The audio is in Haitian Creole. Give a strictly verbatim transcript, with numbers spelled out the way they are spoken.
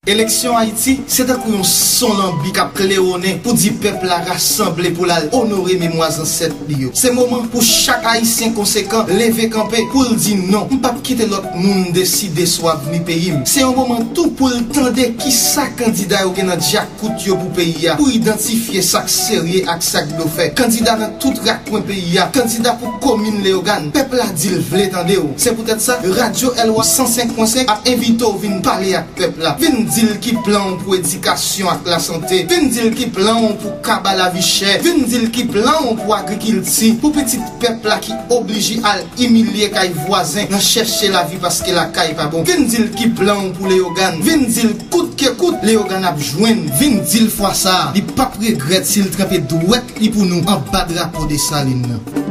Eleksyon Ayiti se tankou yon son lanbi k ap klewonnen pou di pèp la rasanble pou l al onore memwa zansèt li yo. Se moman pou chak Ayisyen konsekan leve kanpe pou l di non. M p ap kite lòt moun deside sou avni peyi m. Se yon moman tou pou l tande kisa kandida yo gen nan djakout yo pou peyi a, pou idantifye sa k serye ak sa k blofè. Kandida nan tout rakwen peyi a, kandida pou komin Leyogàn. Pèp la di l vle tande w. Se poutèt sa, Radyo Èl Wa san senk pwen senk ap envite w vin pale ak pèp la. Vin di l ki plan w pou edikasyon ak lasante. Vin di l ki plan w pou kaba lavi chè. Vin di l ki plan w pou agrikilti, pou pitit pèp la ki oblije al imilye kay vwazen nan chèche lavi paske lakay pa bon. Vin di l ki plan w pou Leyogàn. Vin di l kout ke kout, Leyogàn ap jwenn. Vin di l fwa sa a, li p ap regrèt si l tranpe dwèt li pou nou anba drapo Desalin nan.